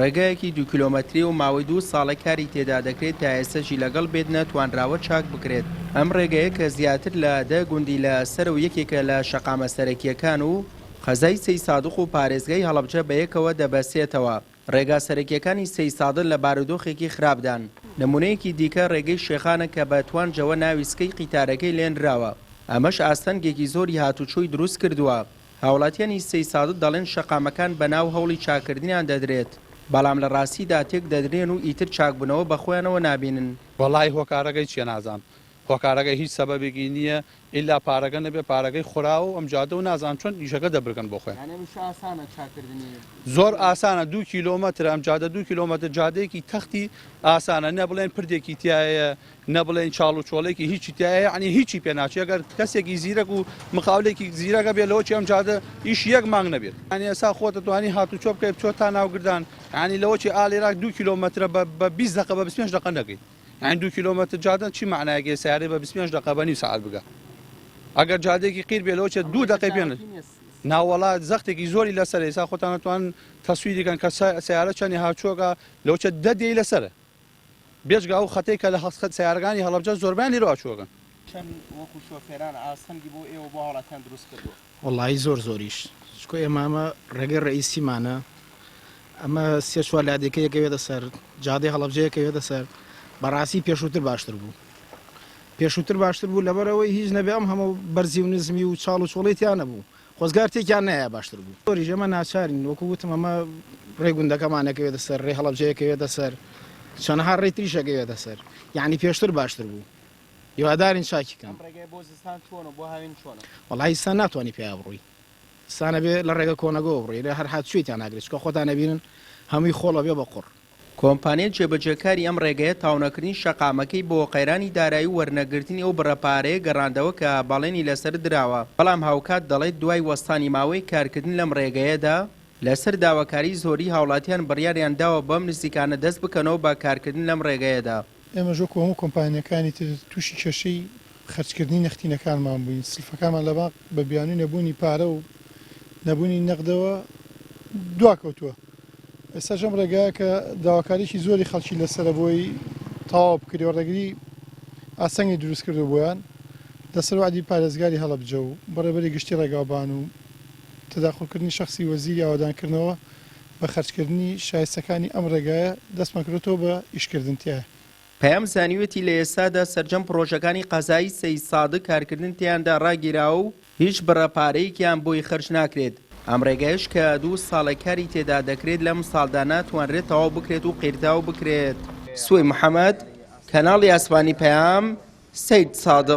ڕێگایەکی دوو کیلۆمەتریە و ماوەی دوو ساڵە کاری تێدا دەکرێت تا ئێستەشی لەگەڵ بێت نەتوانراوە چاک بکرێت. ئەم ڕێگەیە کە زیاتر لە دە گوندی لە سەرە و یەکێکە لە شەقامە سەرەکییەکان و قەزای سەیدسادق و پارێزگای هەڵەبجە بەیەکەوە دەبەستێتەوە. ڕێگا سەرەکییەکانی سەیدسادق لە بارودۆخێکی خراپدان. نمونەیەکی دیکە ڕێگەی شێخانە کە بە توانجەوە ناوی سکەی قیتارەکەی لێنراوە، ئەمەش ئاستەنگێکی زۆری هاتوچۆی دروستکردووە. هاوڵاتیانی سەیدسادق دەڵێن شەقامەکان بەناو هەوڵی چاککردنیان دەدرێت، بەڵام لە ڕاستیدا تێکدەدرێن و ئیتر چاکبوونەوە بەخۆیانەوە نابینن. وەڵایی هۆکارەکەی چیە نازانم هۆکارەکەی هیچ سەبەبێکی نیە ئیلا پارەکە نەبێ پارەکەی خوراوە و ئەم جادە و نازانم چۆن ئیشەکە دەبرکەن بۆ خۆیان. یانی ئەمیشە ئاسانە چاکردنی؟ زۆر ئاسانە دوو کیلۆمەترە ئەم جادە دوو کیلۆمەتر جادەیەکی تەختی ئاسانە نە بڵێن پردێکی تیایە نە بڵێن چاڵ و چۆڵێکی هیچی تیایە یانی هیچی پێ ناچێ گەر کەسێکی زیرەک و مقاولێکی زیرەکە بێ لەوە چی ئەم جادە ئیش یەک مانگ نەبێت یانی ئێستا خۆت دەتوانی هاتوچۆ بکەی بچۆ تا ناوگردان یانی لەوە چی ئالێراک دوو کیلۆمەترە بە بە 20 دەقە بە 25 دەقە نەگەیت یانی دوو کیلۆمەتر جادە چی مەعنایەکی سیارەی بە 25 دەقە بە نیو سەعات بگا ئەگەر جادەیەکی قیر بێ لەوە چێ دوو دەقەی پێ ناوەڵا زەختێکی زۆری لەسەر ئێستا خۆتان ئەتوان تەسویری کەن کە سیارە چەنی هاچۆکە لەوە چێ دە دێی لەسەرە بێجگە ئەو خەتەی کە لە خەت سەیارەکانی هەڵەبجە زۆربەیان لێرەوە چووەکەن. چەند وەکو شۆفێران ئاستەنگی بۆ ئێوە بۆ هاوڵاتیان دروست کردووە؟ وەڵایی زۆر زۆریش چکۆ ئێمە ئەمە ڕێگەی ڕئیسیمانە ئەمە سێ چوار لادێکە یەکەوێتە سەر جادەی هەڵەبجە یەکەوێتە سەر بەڕاستی پێشووتر باشتر بوو پێشووتر باشتر بوو لەبەرەوەی هیچ نەبێ ئەم هەموو بەرزی و نزمی و چاڵ و چۆڵی تیا نەبوو خۆزگار تێکیان نایە باشتر بوو. زۆریش ئێمە ناچارین وەکو وتم ئەمە ڕێی گوندەکەمان ئەکەوێتە سەر ڕێی هەڵەبجە ئەکەوێتە سەر چەنەها ڕێی تریش ئەکەوێتە سەر یانی پێشتر باشتر بوو هیوادارین چاکی کەن. ئەم ڕێگەیە بۆ زستان چۆنە بۆ هاوین چۆنە؟ وەڵاهی زستان ناتوانی پێیا بڕۆی زستان ئەبێ لە ڕێگە کۆنەگەوە بڕۆی لە هەر هاتوچۆی تیا ناگرێ چونکە خۆتان ئەبینن هەمووی خۆڵ ئەبێ بە قوڕ. کۆمپانیای جێبەجێکاری ئەم ڕێگەیە تاونەکردنی شەقامەکەی بۆ قەیرانی دارایی و وەرنەگرتنی ئەو بڕە پارەیە گەڕاندەوە کە بەڵێنی لەسەر دراوە، بەڵام هاوکات دەڵێت دوای وەستانی ماوەیەک کارکردن لەم ڕێگەیەدا لەسەر داواکاری زۆری هاوڵاتیان بڕیاریان داوە بەم نزیکانە دەست بکەنەوە بە کارکردن لەم ڕێگەیەدا. ئێمەش وەکو هەموو کۆمپانیاکانی تر تووشی کێشەی خەرجکردنی نەختینەکانمان بووین، سلفەکانمان لە بانق بە بیانووی نەبوونی پارە و نەبوونی نەقدەوە دواکەوتووە. ئێستاش ئەم ڕێگایە کە داواکاریی زۆری خەڵکی لەسەرە بۆی تەواو بکرێ و ڕێگری ئاستەنگی دروست کردووە بۆیان، لەسەر وەعدی پارێزگاری هەڵەبجە و بەڕێوەبەری گشتی ڕێگاوبان و تەداخولکردنی شەخسی وەزیری ئاوەدانکردنەوە بە خەرجکردنی شایستەکانی ئەم ڕێگایە دەستمان کردۆتەوە بە ئیشکردن تیایا. پەیام زانیویەتی لە ئێستادا سەرجەم پڕۆژەکانی قەزای سەیدسادق کارکردن تێیاندا ڕاگیراوە و هیچ بڕە پارەیەکیان بۆی خەرج ناکرێت، ئەم ڕێگایەش کە دوو ساڵە کاری تێدا دەکرێت لەمساڵدا ناتوانرێت تەواو بکرێت و قیرتاو بکرێت. سوەی محەمەد، کەناڵی ئاسمانی پەیام، سەیدسادق.